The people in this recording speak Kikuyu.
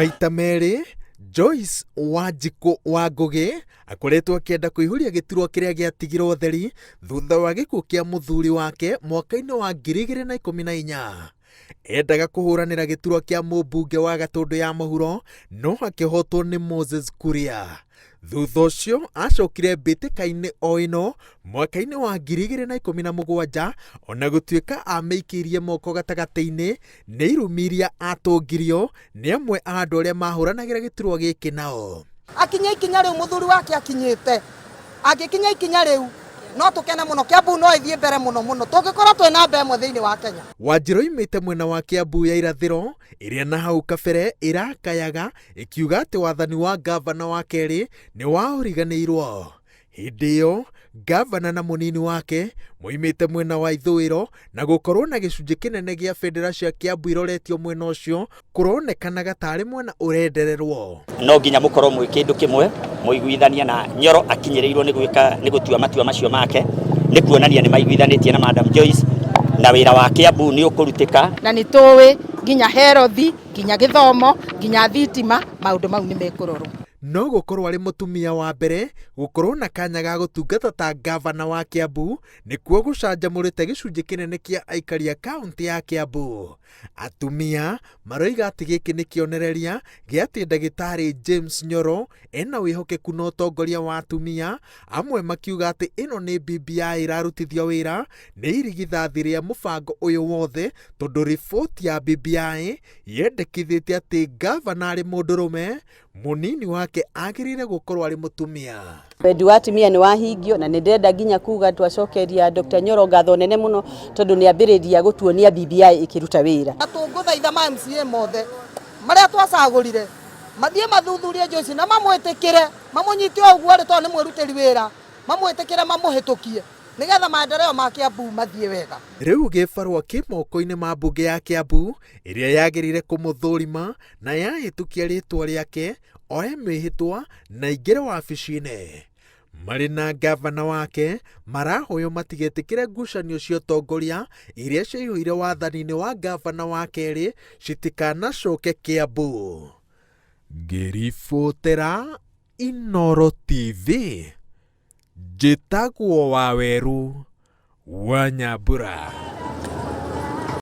Maita merĩ Joyce Wanjikũ wa Ngũgĩ akoretwo akĩenda kũihũria gĩturwa kĩrĩa gĩatigirwo theri thutha wa gĩkuũ kĩa mũthuri wake mwaka-inĩ wa 2014. Endaga kũhũranĩra gĩturwa kĩa mũmbunge wa Gatũndũ ya mũhuro no akĩhotwo nĩ Moses Kuria. Thutha ũcio acokire mbĩtĩka-inĩ o ĩno mwaka-inĩ wa 2017 ona gũtuĩka amĩikĩirie moko gatagatĩ-inĩ nĩ irumi iria atũngirio nĩ amwe a andũ arĩa mahũranagĩra gĩturwa gĩkĩ nao. Akinye ikinya rĩu mũthuri wake akinyĩte, angĩkinya ikinya rĩu no tũkene mũno. Kiambu no ĩthiĩ mbere mũno mũno tũngĩkorwo twĩ namba ĩmwe thĩinĩ wa Kenya. Wanjirũ oimĩte mwena wa Kiambu ya irathĩro ĩrĩa na hau kabere ĩrakayaga ĩkiuga atĩ wathani wa ngavana wa kerĩ nĩ waũriganĩirwo. Hĩndĩ ĩyo ngavana na mũnini wake moimĩte mwena wa ithũĩro na gũkorwo na gĩcunjĩ kĩnene gĩa bendera cia Kiambu iroretio mwena ũcio kũronekanaga tarĩ mwena ũrendererwo. No nginya mũkorwo mwĩ kĩndũ kĩmwe mũiguithanie na Nyoro akinyĩrĩirwo nĩ gwĩka nĩ gũtua matua macio make nĩ kuonania nĩ maiguithanĩtie na Madam Joyce na wĩra wa Kiambu nĩ ũkũrutĩka. Na nĩ tũĩ nginya herothi, nginya gĩthomo, nginya thitima, maũndũ mau nĩ mekũrorwo. No gũkorwo arĩ mũtumia wa mbere gũkorwo na kanya ga gũtungata ta ngavana wa Kiambu nĩkuo gũcanjamũrĩte gĩcunjĩ kĩnene kĩa aikari a kaũntĩ ya Kiambu. Atumia maroiga atĩ gĩkĩ nĩ kĩonereria gĩa atĩ ndagĩtarĩ James Nyoro ena wĩhokeku na ũtongoria wa atumia, amwe makiuga atĩ ĩno nĩ BBI ĩrarutithio wĩra nĩ irigithathi rĩa mũbango ũyũ wothe tondũ riboti ya BBI yendekithĩtie atĩ ngavana arĩ mũndũrũme, mũnini wake agĩrĩire gũkorwo arĩ mũtumia. Wendi wa atumia nĩ wahingio na nĩ ndĩrenda nginya kuga twacokeria Dr. Nyoro ngatho nene mũno tondũ nĩ ambĩrĩria gũtuonia BBI ĩkĩruta wĩra. Na tũngũthaitha ma MCA mothe marĩa twacagũrire mathiĩ mathuthurie Joyce na mamwĩtĩkĩre, mamũnyite o ũguo arĩ tondũ nĩ mwĩrutĩri wĩra, mamwĩtĩkĩre mamũhĩtũkie nĩgetha maendeleo ma Kiambu mathiĩ wega. Rĩu gĩbarũa kĩ moko-inĩ ma mbunge ya Kiambu ĩrĩa yagĩrĩire kũmũthũrima na yahĩtũkia rĩtwa rĩake oe mĩhĩtwa na aingĩre wabici-inĩ. Marĩ na ngavana wake marahoywo matigetĩkĩre ngucanio cia ũtongoria iria ciaihũire wathani-inĩ wa ngavana wa kerĩ citikanacoke Kiambu. Ngĩribotera Inooro TV, njĩtagwo Waweru wa Nyambura.